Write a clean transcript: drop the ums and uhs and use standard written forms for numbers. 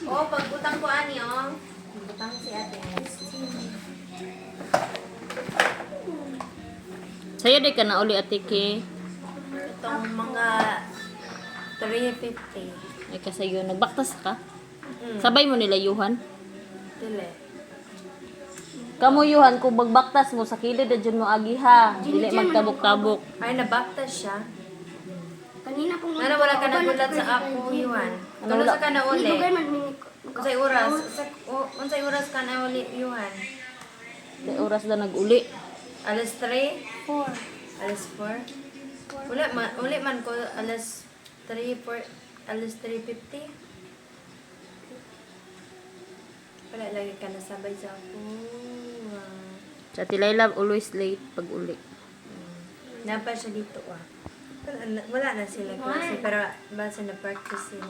Oh, pagbutang ko ani oh. Butang si ate. Sayo di ka na uli, Ate Ki. Itong mga 3:50. Ay kasayo, nagbaktas ka. Mm. Sabay mo nila Yuhan. Dili. Kamo Yuhan, kung magbaktas mo sa kilid na dyan mo agi ha. Dili magtabok-tabok. Ay, nabaktas siya. Kanina pong Nana, wala ka nagulat sa ako, Yuan. Ano, Ano wala? sa ka na uli? Dugay man minute. Unsay oras? Unsay oras ka na uli, Yuan? Di oras na nag-uli. Alas 3? 4. Alas 4? Uli man, uli man ko alas 3, 4, alas 3:50. Wala lagi ka nasabay sa ako. Ah. Sa Ate Laila, always late pag uli. Napa siya dito ah. Wala na sila klase, pero basta na practice sila.